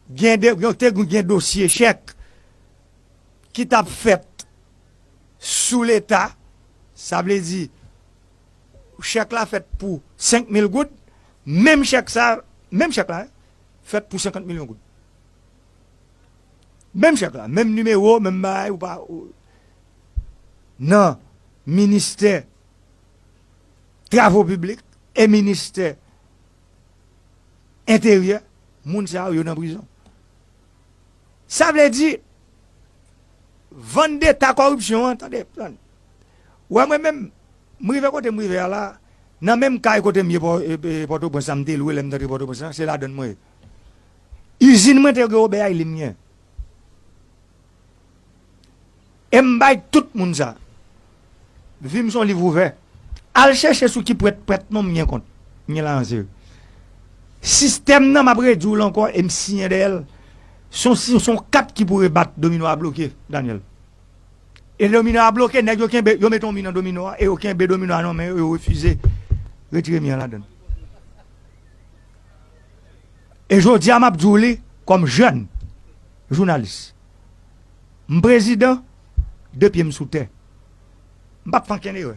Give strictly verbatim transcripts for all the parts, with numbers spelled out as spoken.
Gen de, gen, te gen dosye chèk ki t ap fèt sou Leta, sa vle di, chèk la fèt pou senk mil goud, menm chèk sa, menm chèk la, fèt pou senkant milyon goud. Menm chèk la, menm nimewo, menm bagay, ou pa, ou, nan ministè travo piblik e ministè enteryè, moun sa yo, yo nan prizon. Sa vle di, vandeta kòripsyon an, tande, tande. Ou wè mwen menm, m rive kote m rive a la, nan menm kay kote m ye Pò-, e, e, Pòtoprens la, m te lwe lè m t antre Pòtoprens la, se ladann mwen ye. Izin mwen te gen Obè Ayli m gen. E m bay tout moun sa. Vi m se yon liv ouvè. Al chèche sou ki prèt, prèt non m gen kont. M gen lajan serye. Sistèm nan, m ap redi w l ankò e m siyen dèyè l. Se yon, se yon kat ki pou rebat domino a bloke, Daniel. E domino a bloke, nèg yo kenbe, yo mete yon mi nan domino a, e yo kenbe domino a nan men yo, yo refize retire mi an ladann. E jodi a, m ap di w li kòm jèn jounalis. M prezidan, de pye m sou tè. M p ap fè ankenn erè.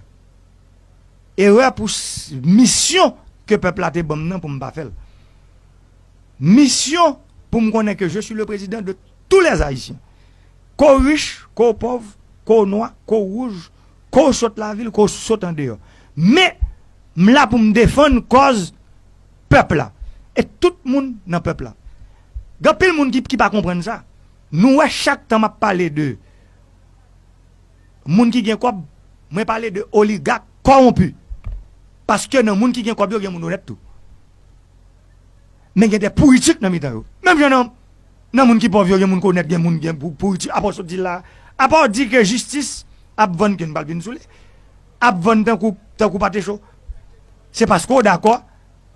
Erè pou s-, misyon ke pèp la te ban m nan pou m pa fè l. Misyon pou m konnen ke je suis le président de tous les Haïtiens. Ke w rich, ke w pòv, ke w nwa, ke w wouj, ke w sot lavil, ke w sot andeyò. Men, m la pou m defann kòz pèp la. E tout moun nan pèp la. Gen anpil moun ki, ki pa konprann sa. Nou wè chak tan m ap pale de moun ki gen kòb, mwen pale de oligak kòwonpi. Paske nan moun ki gen kòb yo, gen moun onèt tou. Men gen de pouritik nan mitan yo. Menm jan nan, nan moun ki pòv yo, gen moun ki onèt, gen moun gen pou-, pouritik. Apa w sot di la, apa w di ke jistis ap vann, ke n pral vin sou li, ap vann tankou, tankou pate cho. Se paske w dakò,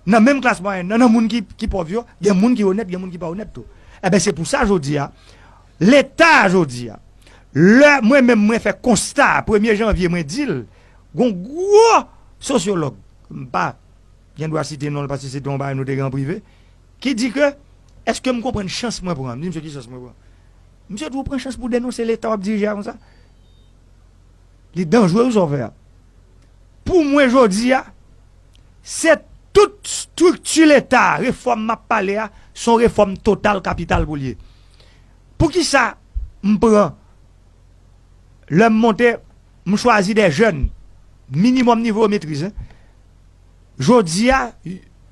nan menm klas mwayèn nan, nan moun ki, ki pòv yo, gen moun ki onèt, gen moun ki pa onèt tou. Enben, se pou sa jodi a, Leta jodi a, lè mwen menm mwen fè konsta a, premye janvye mwen di l, gon gwo sosyològ, m pa gen dwa site non l paske se te yon bagay nou te gen an prive, ki di ke, èske m konprann chans mwen pran? M di misye ki chans mwen pran. Misye di w pran chans pou w denonse Leta w ap dirije a konsa? Li danjre wi sa w fè a. Pou mwen jodi a, se tout estrikti Leta a, refòm m ap pale a, se yon refòm total kapital pou l ye. Poukisa m pran, lè m monte, m chwazi de jèn, minimòm nivo yo metrize. Jodi a,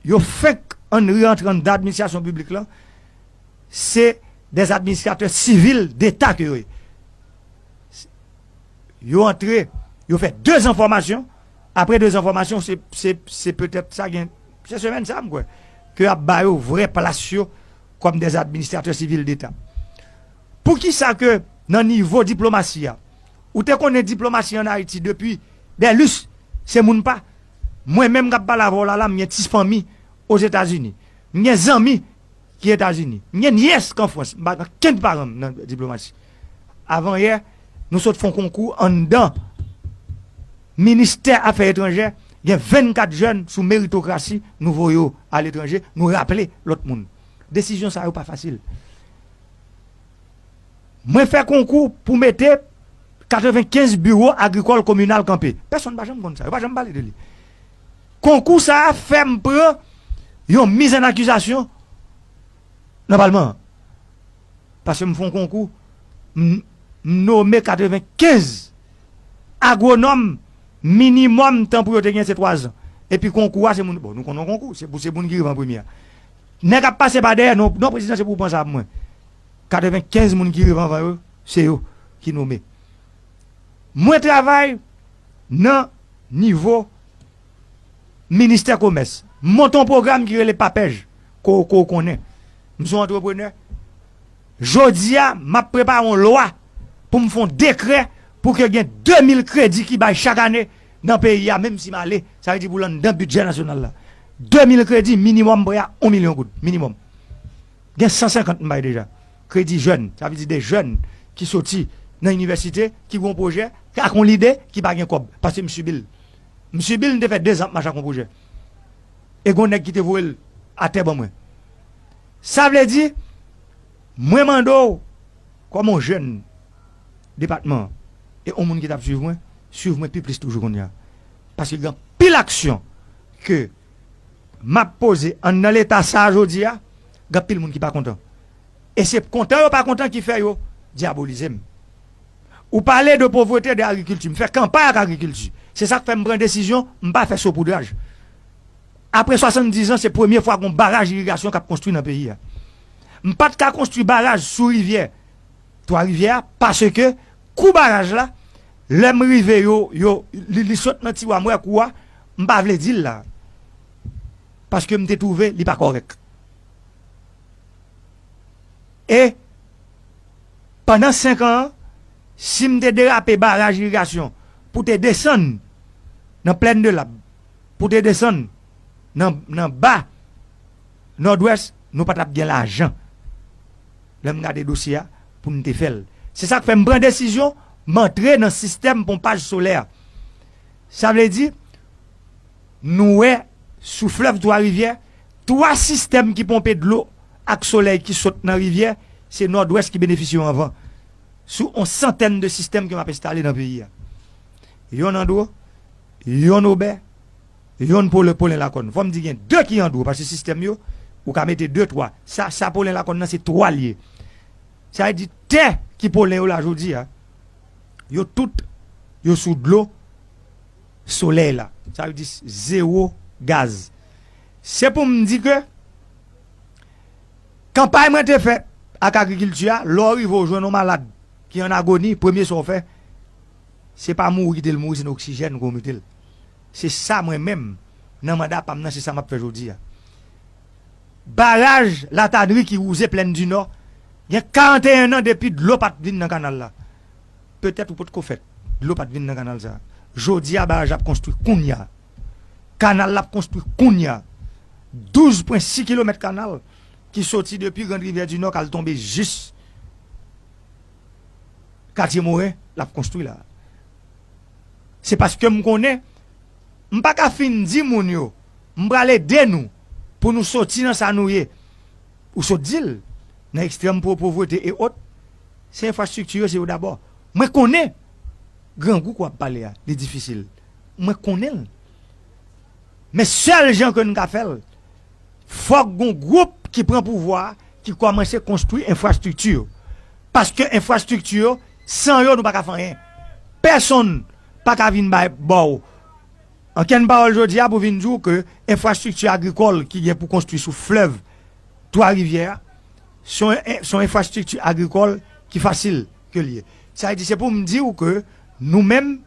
yo fenk ann rantre anndan administrasyon piblik lan, se de administratè sivil deta ke yo ye. Yo antre, yo fè de zan fòmasyon. Apre de zan fòmasyon, se, se, se petèt sa gen, se semèn sa, m kwè, ke y ap ba yo vrè plas yo kòm de administratè sivil deta. Poukisa ke nan nivo diplomasi a, ou te konnen diplomasi ann Ayiti depi Dèlus, se moun pa. Mwen menm k ap pale avè w la, la, m gen ti fanmi Ozetazini. M gen zanmi ki Etazini. M gen nyès k an Frans. M pa gen kenn paran m nan diplomasi. Avan yè, nou sot fè yon konkou anndan ministè afè etranjè. Gen vennkat jèn sou meritokrasi, nou voye yo aletranje, nou raple lòt moun. Desizyon sa yo pa fasil. Mwen fè konkou pou mete katrevenkenz biwo agrikòl kominal kanpe. Pèsonn pa janm konn sa. Yo pa janm pale de li. Konkou sa a fè m pran yon miz an akizasyon nan palman an. Paske m fè yon konkou, m, m nome katrevenkenz agwonòm, minimòm tan pou yo te gen se twa zan. Epi konkou a, se moun, bon, nou konnen konkou, se pou se moun ki rive an premye a. Nèg ap pase pa dèyè, non, non, prezidan, se pou w pran sa pou mwen. Katrevenkenz moun ki rive anvan yo, se yo ki nome. Mwen travay nan nivo ministè komès. M monte yon pwogram ki rele PAPEJ, ke w, ke w konnen. M se yon antreprenè. Jodi a, m ap prepare yon lwa pou m fè yon dekrè pou ke gen de mil kredi ki bay chak ane nan peyi a, menm si m ale, sa vle di pou l anndan bidjè nasyonal la. De mil kredi, minimòm prè a yon milyon goud, minimòm. Gen san senkant m bay deja. Kredi jèn, sa vle di de jèn ki soti nan inivèsite, ki gon pwojè, ak yon lide, ki pa gen kòb, paske m sibi l. M sibi l, m te fè dezan ap mache ak yon pwojè. E gon nèg ki te voye l atè ban mwen. Sa vle di, Mwen mande w, kòm yon jèn depatman an, e yon moun ki t ap swiv mwen, swiv mwen pi plis toujou kounye a. Paske gen anpil aksyon ke m ap poze anndan leta sa a jodi a, gen anpil moun ki pa kontan. E se kontan yo pa kontan ki fè yo dyabolize m. Ou pale de povrete, de agrikilti. M fè kanpay ak agrikilti. Se sa k fè m pran desizyon, m pa fè sopoudraj. Apre swasanndiz an, se premye fwa gon baraj irigasyon k ap konstwi nan peyi a. M pa t ka konstwi baraj sou rivyè Twa Rivyè a, paske kou baraj la, lè m rive yo, yo, li, li sot nan tiwa, m wè kou a, m pa vle di l la. Paske m te twouve li pa kòrèk. E pandan senk an an, si m te derape baraj irigasyon pou te desann nan Plaine de l'Abe, pou te desann nan, nan ba Nòdwès, nou pa t ap gen lajan. Lè m gade dosye a, pou n te fè l. Se sa k fè m pran desizyon, m antre nan sistèm ponpaj solè a. Sa vle di, nou wè sou flèv Twa Rivyè, twa sistèm ki ponpe dlo ak solèy ki sot nan rivyè, se Nòdwès ki benefisye yo anvan. Sou yon santèn de sistèm ke m ap enstale nan peyi a. Yonn Andro, yonn Obè, yonn Polen, Polen Lakòn. Fò m di gen de ki Andro, paske sistèm yo, ou ka mete de, twa. Sa, sa Polen Lakòn nan, se twa l ye. Sa vle di, tè ki Polen yo la jodi a, yo tout, yo sou dlo solèy la. Sa vle di, zewo gaz. Se pou m di ke kanpay mwen te fè ak agrikilti a, lè w rive w jwenn yon malad ki an agoni, premye sa w fè, se pa mouri kite l mouri, se nan oksijèn ke w mete l. Se sa mwen menm, nan manda pa m nan, se sa m ap fè jodi a. Baraj Latanri ki wouze Plèn di Nò, gen karanteyen an depi dlo pa t vin nan kanal la. Petèt ou potko fèt, dlo pa t vin nan kanal sa. Jodi a, baraj la ap konstwi kounye a. Kanal la ap konstwi kounye a. Douz pwen sis kilomèt kanal ki soti depi Grand Rivière du Nord k al tonbe jis Katye Moren, l ap konstwi la. Se paske m konnen, m pa ka fin di moun yo, m pral ede nou pou nou soti nan sa nou ye. Ou sot di l, nan ekstrèm po-, povrete e ot, se enfrastrikti yo, se yo dabò. Mwen konnen, grangou ke w ap pale a, li difisil. Mwen konnen l. Men sèl jan ke n ka fè l, fòk gon gwoup ki pran pouvwa a, ki kòmanse konstwi enfrastrikti yo. Paske enfrastrikti yo, san yo, nou pa ka fè anyen. Pèsonn pa ka vin bay, ba w. An kenn pawòl jodi a pou vin di w ke enfrastrikti agrikòl ki gen pou konstwi sou flèv Twa Rivyè a, se yon, se yon enfrastrikti agrikòl ki fasil ke l ye. Sa vle di, se pou m di w ke nou menm,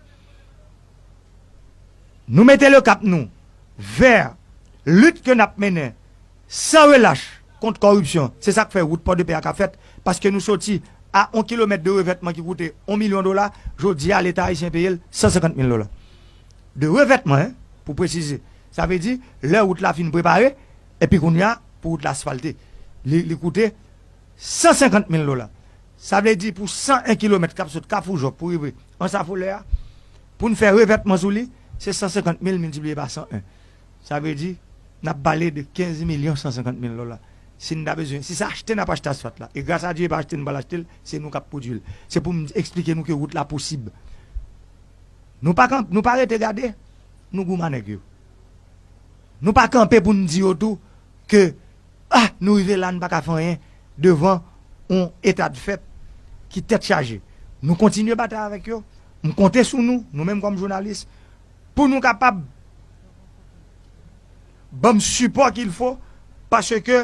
nou mete le cap nou vè lit ke n ap mennen san relach kont kòripsyon. Se sa k fè wout Pòdepè a ka fèt, paske nou soti a yon kilomèt de revètman ki koute yon milyon dola, jodi a, Leta ayisyen peye l san senkant mil dola. De revètman, en, pou presize. Sa vle di, lè wout la fin prepare, epi kounye a, pou wout la asfalte, li, li koute san senkant mil dola. Sa vle di, pou san en kilomèt k ap sot Kafou Jòf pou rive Ansafolè a, pou n fè revètman sou li, se san senkant mil miltipliye pa san en. Sa vle di, n ap pale de kenz milyon san senkant mil dola. Si n ta bezwen, si se achte n ap achte asfalt la, e gras a Dye, e pa achte n pral achte l, se nou k ap pwodui l. Se pou m eksplike nou ke wout la posib. Nou pa kanp-, nou pa rete gade, nou goumen nèg yo. Nou pa kanpe pou n di yo tou ke, ah, nou rive la, n pa ka fè anyen devan yon eta de fèt ki tèt chaje. Nou kontinye batay avèk yo. M konte sou nou, nou menm kòm jounalis, pou nou kapab ban m sipò qu'il faut, paske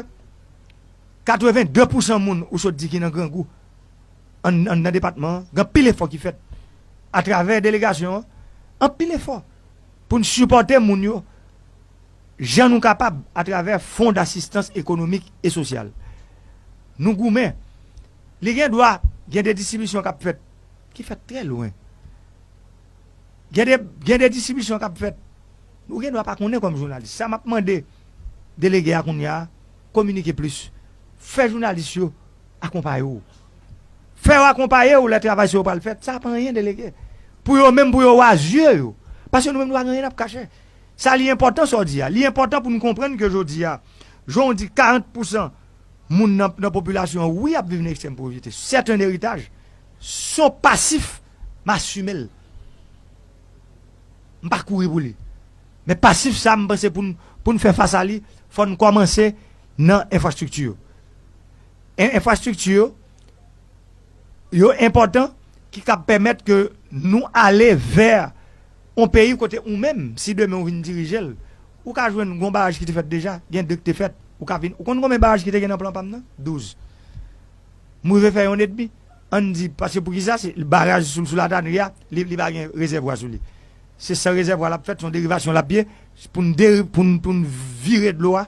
katrevenndde pousan moun ou sot di ki nan grangou ann, anndan depatman an, gen anpil efò ki fèt atravè delegasyon an, anpil efò pou n sipòte moun yo jan nou kapab atravè Fonds d'Assistance Économique et Sociale. Nou goumen. Li gen dwa gen de distribisyon k ap fèt, ki fèt trè lwen. Gen de, gen de distribisyon k ap fèt. Ou gen dwa pa konnen kòm jounalis. Sa m ap mande delege a kounye a, kominike plis. Fè jounalis yo akonpaye w. Fè yo akonpaye w lè travay sa yo pral fèt. Sa pa anyen, delege. Pou yo menm, pou yo wè zye yo. Paske nou menm, nou pa gen anyen n ap kache. Sa li enpòtan sa w di a. Li enpòtan pou n konprann ke jodi a, jan w di karant pousan Moun nan, nan popilasyon an, wi, ap viv nan ekstrèm povrete. Se yon eritaj, se yon pasif, m asime l. M pa kouri pou li. Men pasif sa, m panse pou n, pou n fè fas a li, fò n kòmanse nan enfrastrikti yo. En-, enfrastrikti yo, yo enpòtan, ki kab pèmèt ke nou ale vè yon peyi kote ou menm, si demen ou vin dirije l, ou ka jwenn gon baraj ki te fèt deja, gen de ki te fèt, ou ka vin, ou konn konbyen baraj ki te gen nan plan pa m nan? Douz. M rive fè yonn edmi. Ann di, paske poukisa, se baraj sou, sou Latanri a, li, li pa gen rezèvwa sou li. Se san rezèvwa l ap fèt, se yon derivasyon l ap ye, pou n deri-, pou n, pou n vire dlo a,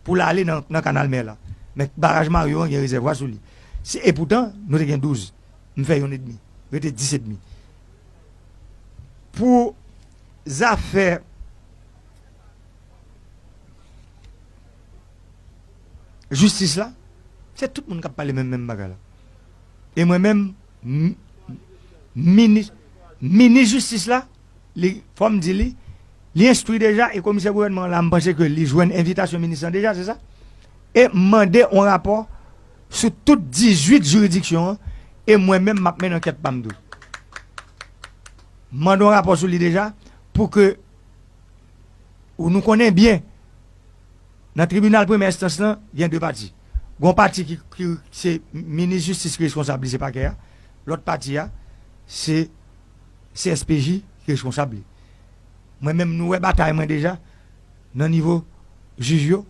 pou l ale nan, nan kanal mè la. Men baraj Mario an gen rezèvwa sou li. Se, e poutan, nou te gen douz. M fè yonn edmi. Rete dis edmi. Pou zafè jistis la, se tout moun k ap pale menm, menm bagay la. E mwen menm, m-, minis, minis jistis la, li, fò m di li, li enstwi deja, e komisè gouvènman an la, m panse ke li jwenn envitasyon minis lan deja, se sa? E m mande yon rapò sou tout dizuit jiridiksyon an, e mwen menm, m ap mennen ankèt pa m tou. M mande yon rapò sou li deja, pou ke, ou nou konnen byen, nan tribinal premyè enstans lan, gen de pati. Gon pati ki, ki se minis jistis ki reskonsab li, se pakè a. Lòt pati a, se C S P J ki reskonsab li. Mwen menm, nou wè batay mwen deja nan nivo jij yo.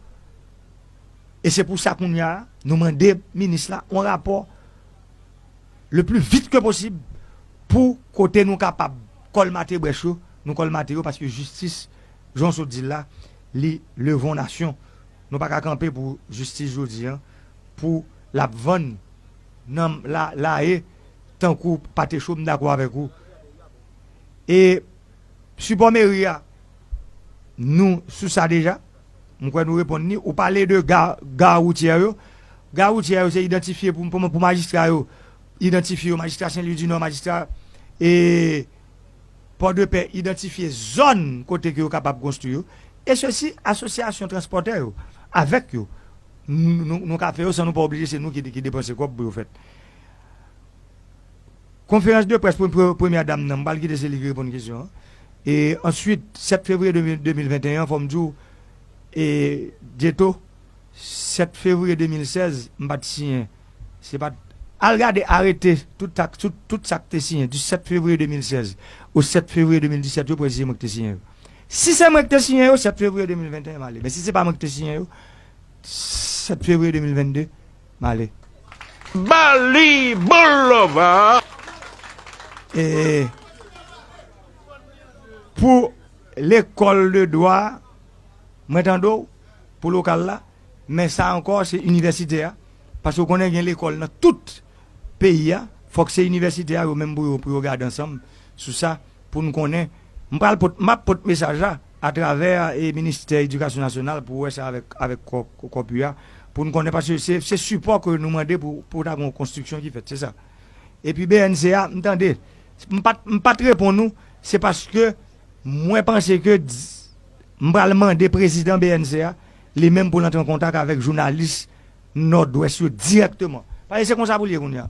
E se pou sa kounye a, nou mande minis la yon rapò le plus vite que possible pou kote nou kapab kòlmate brèch yo, nou kòlmate yo, paske jistis, jan w sot di l la, li leve yon nasyon. Nou pa ka kanpe pou jistis jodi a, pou l ap vann nan la, la e, tankou pate cho, m dakò avèk ou. E sipò meri a, nou sou sa deja. M kwè nou reponn li. Ou pale de ga, ga woutyè yo. Ga woutyè yo se idantifye pou, pou, pou majistra yo. Idantifye yo, majistra Sen Lwi di Nò, majistra, e, Pòdepè, idantifye zòn kote ke yo kapab konstwi yo. E sesi, asosyasyon transpòtè yo, avèk yo, nou, nou, nou ka fè yo san nou pa oblije se nou ki, ki depanse kòb pou yo fèt. Konferans de près pou pre-, premyè dam nan, m pral kite se li ki reponn kesyon an. E answit, sèt fevriye de mil, de mil venteyen, fò m di w, e, Dieto, sèt fevriye de mil sèz, m pa t siyen. Se pa t, al gade arete, tout sa, tout, tout sa k te siyen, di sèt fevriye de mil sèz o sèt fevriye de mil disèt, yo presize mwen ki te siyen yo. Si se mwen ki te siyen yo, sèt fevriye de mil venteyen, m ale. Men si se pa mwen ki te siyen yo, sèt fevriye de mil vennde, m ale. Bali Boulevard. E pou lekòl de dwa, mwen tande w, pou lokal la, men sa ankò, se inivèsite a. Paske w konnen gen lekòl nan tout peyi a, fòk se inivèsite a, yo menm pou yo, pou yo gade ansanm sou sa, pou n konnen. M pral pot, m ap pot mesaj la atravè, e, Ministè Edikasyon Nasyonal pou wè sa avèk, avèk kò, kò, kòpi a, pou n konnen, paske se, se sipò ke nou mande pou, pou ta gen yon konstriksyon ki fèt, se sa. Epi B N C a, m tande, m pa t, m pa t reponn ou, se paske mwen panse ke di-, m pral mande prezidan B N C a, li menm pou l antre an kontak avèk jounalis Nòdwès yo dirèkteman. Paske se konsa pou l ye kounye a.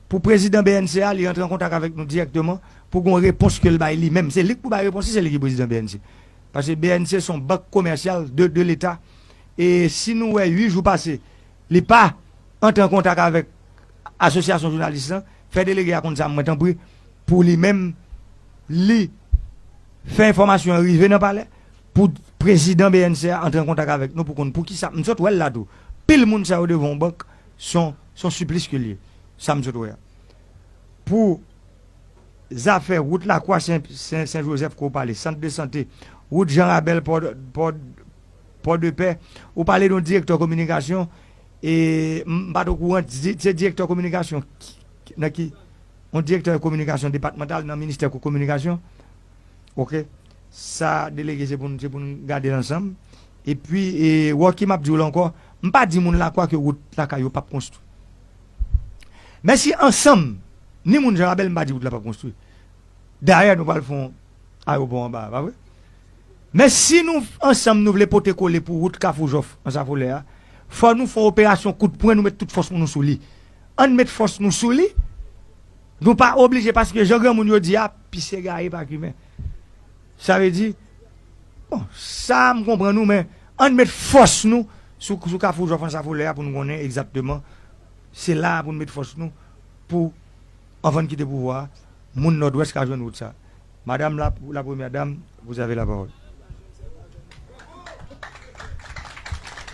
Pou prezidan B N C a, li antre an kontak avèk nou dirèkteman pou gon repons ke l bay li menm. Se li k pou bay repons, si se li ki prezidan B N C. Paske B N C se yon bank komèsyal de, de Leta. E si nou wè uit jou pase, li pa antre an kontak avèk asosyasyon jounalis lan, fè delege a konn sa, mwen tanpri, pou li menm, li fè enfòmasyon an rive nan palè, pou prezidan B N C a antre an kontak avèk nou pou konn poukisa. M sot wè l la tou. Pil moun sa yo devan yon bank, se yon, se yon siplis ke l ye. Sa m sot wè a. Pou zafè wout Lakwa Sen, Sen, Sen Jozèf ke w pale, sant de sante, wout Jan Rabèl, Pò, Pò, Pòdepè, ou pale de yon direktè kominikasyon, e m, m pa t okouran, di-, se direktè kominikasyon ki, ki, nan ki, yon direktè kominikasyon depatmantal nan ministè ko-, kominikasyon. Oke. Sa, delege, se pou n, se pou n gade l ansanm. Epi, e, Rocky, m ap di w la ankò, m pa di moun Lakwa ke wout lakay yo p ap konstwi. Men si ansanm, ni moun Jan Rabèl, m pa di wout la p ap konstwi. Dayè, nou pral fè yon ayewopò anba a, pa vre? Men si nou, ansanm, nou vle pote kole pou wout Kafou Jòf, Ansafolè a, Fò nou fè yon operasyon kout pwen, nou met tout fòs nou sou li. Ann met fòs nou sou li. Nou pa oblije, paske jan granmoun yo di a, pise gaye pa kimen. Sa vle di, bon, sa m konprann ou, men ann met fòs nou sou, sou Kafou Jòf Ansafolè a pou nou konnen egzakteman se la a pou nou met fòs nou pou, anvan n kite pouvwa a, moun Nòdwès ka jwenn wout sa. Madame la, la première dame, vous avez la parole.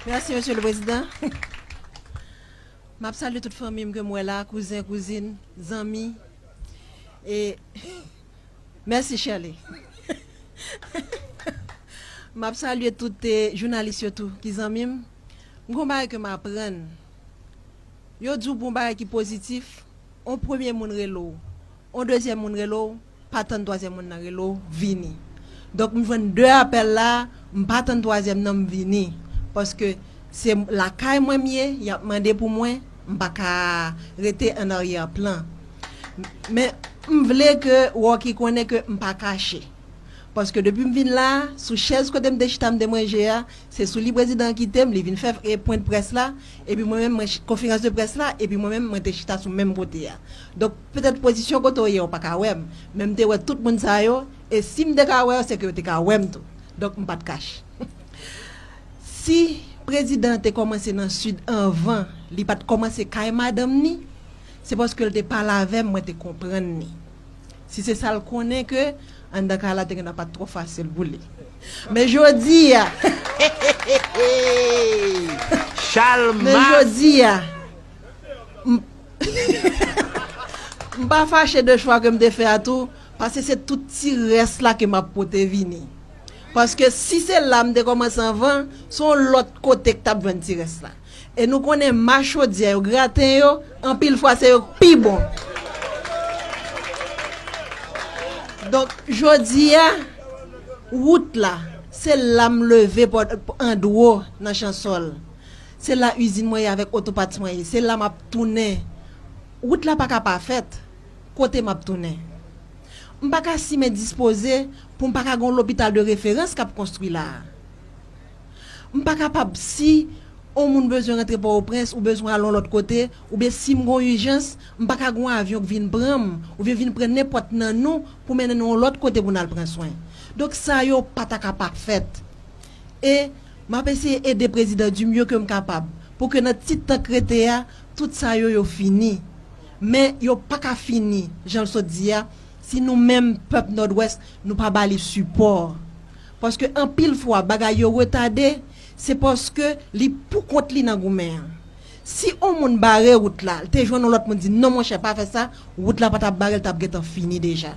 Mèsi, Mesye le Prezidan. M ap salye tout fanmi m ke m wè la, kouzen, kouzin, zanmi. E mèsi, Shirley. M ap salye tout eh, jounalis yo tou ki zanmi m. M gon bagay ke m aprann. Yo di w pou yon bagay ki pozitif, yon premye moun rele w, yon dezyèm moun rele w, pa tann twazyèm moun nan rele w, vini. Donk m jwenn de apèl la, m pa tann twazyèm nan, m vini. Paske se lakay mwen m ye, y ap mande pou mwen, m pa ka rete an aryè plan. Men m vle ke Rocky konnen ke m pa kache. Paske depi m vin la, sou chèz kote m te chita m te manje a, se sou li prezidan an kite m, li vin fè e pwen de près la, epi mwen menm mwen konferans de près la, epi mwen menm mwen te chita sou menm kote a. Donk petèt pozisyon kote w ye ou pa ka wè m, men m te wè tout moun sa yo, e si m te ka wè yo se ke yo te ka wè m tou. Donk m pa t kache. Si prezidan an te kòmanse nan sid anvan, li pa t kòmanse kay madanm ni, se paske l te pale avè m, mwen te konprann ni. Si se sa l konnen ke anndan kay la te gentan pa t twò fasil pou li. Men jodi a, men Chalmas. Jodi a, m- m pa fache de chwa ke m te fè a tou, paske se tout ti rès la ke m ap pote vini. Paske si se la m te kòmanse anvan, se yon lòt kote k t ap jwenn ti rès la. E nou konnen machodyè yo, graten yo, anpil fwa se yo k pi bon. Donk, jodi a, wout la, se la m leve andwo nan Chansòl. Se la izin mwen ye avèk otopat mwen ye. Se la m ap tounen. Wout la pa ka pa fèt. Kote m ap tounen? M pa ka simen dispoze pou m pa ka gen yon lopital de referans k ap konstwi la a. M pa kapab si yon moun bezwen rantre Pòtoprens ou bezwen al yon lòt kote, oubyen si m gen yon ijans, m pa ka gen yon avyon k vin pran m, oubyen vin pran nenpòt nan nou pou mennen nou yon lòt kote pou n al pran swen. Donk sa yo pa ta ka pa fèt. E m ap eseye ede prezidan du mieux ke m kapab pou ke nan ti tan k rete a, tout sa yo yo fini. Men yo pa ka fini, jan l sot di a, si nou menm pèp Nòdwès nou pa ba li sipò. Paske anpil fwa bagay yo retade, se paske li poukont li nan goumen an. Si yon moun bare wout la, l te jwenn yon lòt moun di non monchè pa fè sa, wout la pa t ap bare, l t ap gentan fini deja.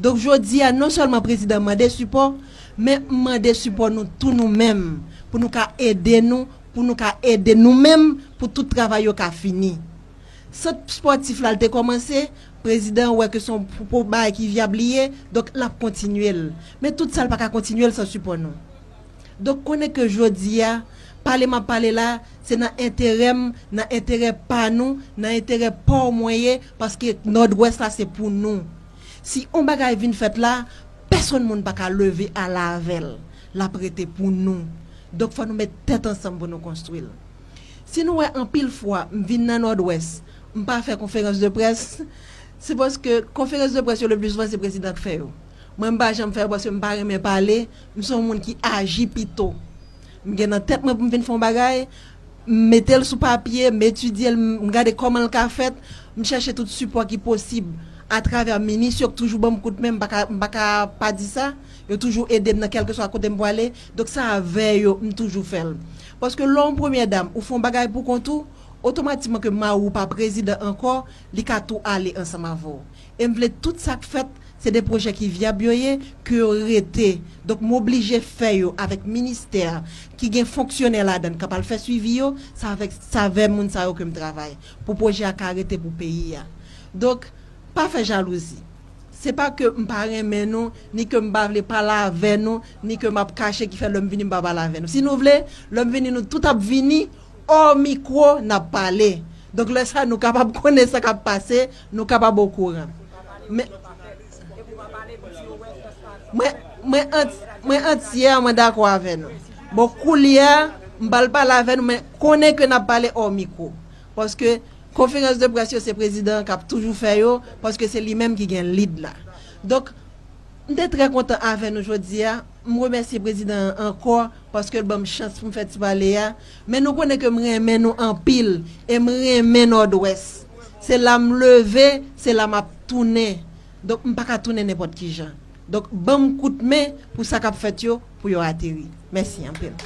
Donk jodi a non sèlman prezidan mande sipò, men m mande sipò nou tou nou menm pou nou ka ede nou, pou nou ka ede nou menm pou tout travay yo ka fini. Sant spòtif la l te kòmanse, prezidan wè ke se yon bagay ki vyab li ye, donk l ap kontinye l. Men tout sa l pa ka kontinye l san sipò nou. Donk konnen ke jodi a, pale m ap pale la, se nan enterè m, nan enterè pa nou, nan enterè pa w mwen ye, paske Nòdwès la se pou nou. Si yon bagay vin fèt la, pèsonn moun pa ka leve ale avè l. L ap rete pou nou. Donk fò nou met tèt ansanm pou nou konstwi l. Si nou wè anpil fwa m vin nan Nòdwès, m pa fè konferans de près, se paske konferans de près yo le pli souvan se prezidan k fè yo. Mwen m pa janm fè yo paske m pa renmen pale, m se yon moun ki aji pito. M gen nan tèt mwen pou m vin fè yon bagay, m mete l sou papye, m etidye l, m gade kòman l ka fèt, m chèche tout sipò ki posib atravè minis yo k toujou ban m kout men, m pa ka, m pa ka pa di sa, yo toujou ede m nan kèlkeswa kote m pwale, donk se avè yo m toujou fè l. Paske lè yon premyè dam ou fè yon bagay pou kont ou, otomatikman ke mari w pa prezidan ankò, li ka tou ale ansanm avè w. E m vle tout sa k fèt, se de pwojè ki vyab yo ye, ke yo rete. Donk m oblije fè yo avèk ministè ki gen fonksyonè ladan l k ap al fè swivi yo, se avèk, se avè moun sa yo ke m travay pou pwojè a ka rete pou peyi a. Donk pa fè jalouzi. Se pa ke m pa renmen nou, ni ke m pa vle pale avè nou, ni ke m ap kache ki fè lè m vini m pa pale avè nou. Si nou vle, lè m vini nou tout ap vini, hors micro n ap pale. Donk lè sa nou kapab konnen sa k ap pase, nou kapab okouran. Men mwen, mwen, mwen antyèman dakò avè nou. Bon, koulye a, M pral pale avè nou, men konnen ke n ap pale hors micro. Paske konferans de près yo, se prezidan an k ap toujou fè yo, paske se li menm ki gen lead la. Donk, m te trè kontan avè nou jodi a. M remèsye prezidan an ankò paske l ban m chans pou m fè ti pale a. Men nou konnen ke m renmen nou anpil e m renmen Nòdwès. Se la m leve, se la m ap tounen. Donk, m pa ka tounen nenpòt ki jan. Donk, ban m kout men pou sa k ap fèt yo, pou yo ateri. Mèsi anpil.